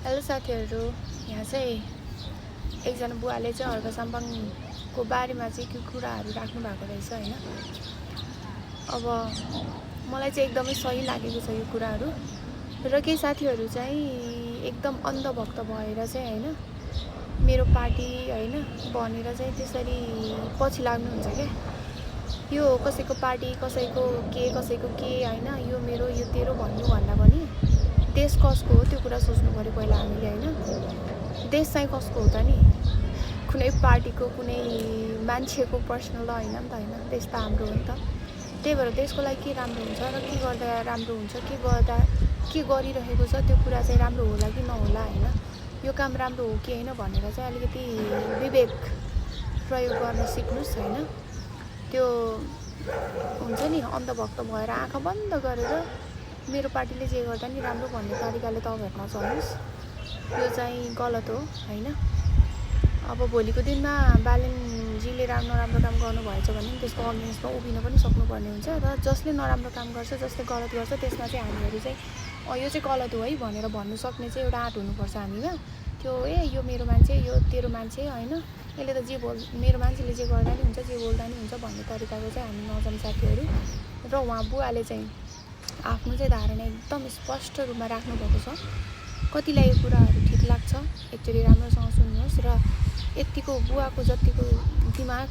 Hello साथीहरू, यहाँ चाहिँ एकजना बुवाले चाहिँ हर्क साम्पाङको बारेमा चाहिँ के कुराहरू राख्नु भएको रहेछ होइन। अब मलाई चाहिँ एकदमै सही लागेको छ यो कुराहरू र केही साथीहरू चाहिँ एकदम अन्धभक्त भएर चाहिँ होइन मेरो पार्टी होइन भनेर चाहिँ त्यसरी पछि लाग्नुहुन्छ क्या। यो कसैको पार्टी कसैको के होइन, यो मेरो यो तेरो भन्नुभन्दा पनि देश कसको हो त्यो कुरा सोच्नु पऱ्यो पहिला हामीले होइन। देश चाहिँ कसको हो त नि, कुनै पार्टीको कुनै मान्छेको पर्सनल होइन नि त होइन। देश त हाम्रो हो नि त। त्यही भएर देशको लागि के राम्रो हुन्छ र के गर्दा राम्रो हुन्छ, के गरिरहेको छ त्यो कुरा चाहिँ राम्रो होला कि नहोला होइन, यो काम राम्रो हो कि होइन भनेर चाहिँ अलिकति विवेक प्रयोग गर्न सिक्नुहोस् होइन। त्यो हुन्छ नि अन्धभक्त भएर आँखा बन्द गरेर मेरो पार्टीले जे गर्दा नि राम्रो भन्ने तरिकाले तपाईँहरू नचल्नुहोस्, यो चाहिँ गलत हो होइन। अब भोलिको दिनमा बालेनजीले नराम्रो काम गर्नुभएछ भने त्यसको अगेन्स्टमा उभिन पनि सक्नुपर्ने हुन्छ र जसले नराम्रो काम गर्छ, जसले गलत गर्छ त्यसमा चाहिँ हामीहरू चाहिँ यो चाहिँ गलत हो है भनेर भन्नु सक्ने चाहिँ एउटा आँट हुनुपर्छ हामीमा। त्यो यो मेरो मान्छे, यो तेरो मान्छे होइन, यसले त मेरो मान्छेले जे गर्दा नि हुन्छ, जे बोल्दा नि हुन्छ भन्ने तरिकाको चाहिँ हामी नजाउँ साथीहरू। र उहाँ बुवाले चाहिँ आफ्नो चाहिँ धारणा एकदम स्पष्ट रूपमा राख्नुभएको छ। कतिलाई यो कुराहरू ठिक लाग्छ एकचोटि राम्रोसँग सुन्नुहोस् र यतिको बुवाको जतिको दिमाग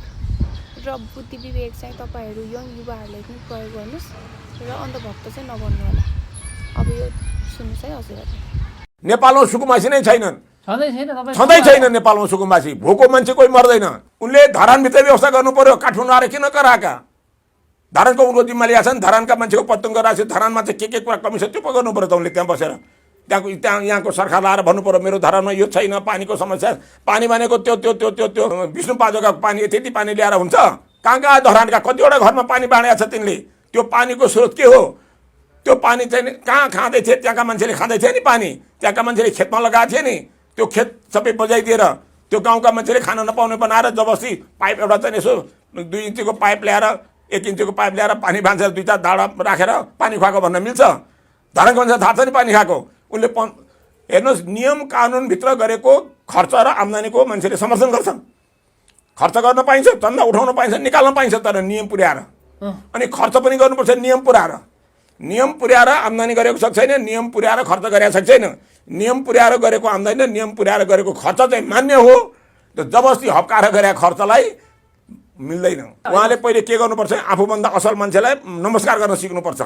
र बुद्धि विवेक चाहिँ तपाईँहरू यङ युवाहरूले पनि प्रयोग गर्नुहोस् र अन्धभक्त चाहिँ नबन्नु होला। अब यो सुन्नुहोस् है हजुरहरूले। नेपालमा सुकुम्बासी नै छैनन्, छँदै छैन नेपालमा सुकुम्बासी। भोको मान्छे कोही मर्दैन। उनले धरानभित्र व्यवस्था गर्नु पर्यो। काठमाडौँ आएर किन कराएका? धरानको उनको जिम्मा लिएका छन्। धरानका मान्छेको पत्तन गराएको छ। धरानमा चाहिँ के कुरा कमी छ त्यो पो गर्नु पर्यो त उनले। त्यहाँ बसेर यहाँको सरकार आएर भन्नु पर्यो मेरो धरानमा यो छैन, पानीको समस्या। पानी भनेको त्यो त्यो त्यो त्यो त्यो विष्णु पाजोका पानी त्यति पानी ल्याएर हुन्छ? कहाँ धरानका कतिवटा घरमा पानी बाँडेको छ तिनले? त्यो पानीको स्रोत के हो? त्यो पानी चाहिँ कहाँ खाँदै थिए? त्यहाँका मान्छेले खाँदै थिए नि पानी। त्यहाँका मान्छेले खेतमा लगाएको थिए नि। त्यो खेत सबै बजाइदिएर त्यो गाउँका मान्छेले खान नपाउने बनाएर जबरजस्ती पाइप एउटा चाहिँ यसो 2 इन्चीको पाइप ल्याएर 1 इन्चीको पाइप ल्याएर पानी बाँधेर 2-4 दाडा राखेर पानी खुवाएको भन्न मिल्छ? धरानको मान्छे थाहा छ नि पानी खाएको। उनले हेर्नुहोस्, नियम कानुनभित्र गरेको खर्च र आम्दानीको मान्छेले समर्थन गर्छन्। खर्च गर्न पाइन्छ, चन्दा उठाउन पाइन्छ, निकाल्न पाइन्छ, तर नियम पुर्याएर। अनि खर्च पनि गर्नुपर्छ नियम पुर्याएर। नियम पुर्याएर आम्दानी गरेको सक्छ छैन, नियम पुर्याएर खर्च गरेको सक्छ छैन। नियम पुर्याएर गरेको आम्दानी र नियम पुर्याएर गरेको खर्च चाहिँ मान्य हो। त्यो जबरजस्ती हप्काएर गरेको खर्चलाई मिल्दैन। उहाँले पहिले के गर्नुपर्छ? आफूभन्दा असल मान्छेलाई नमस्कार गर्न सिक्नुपर्छ।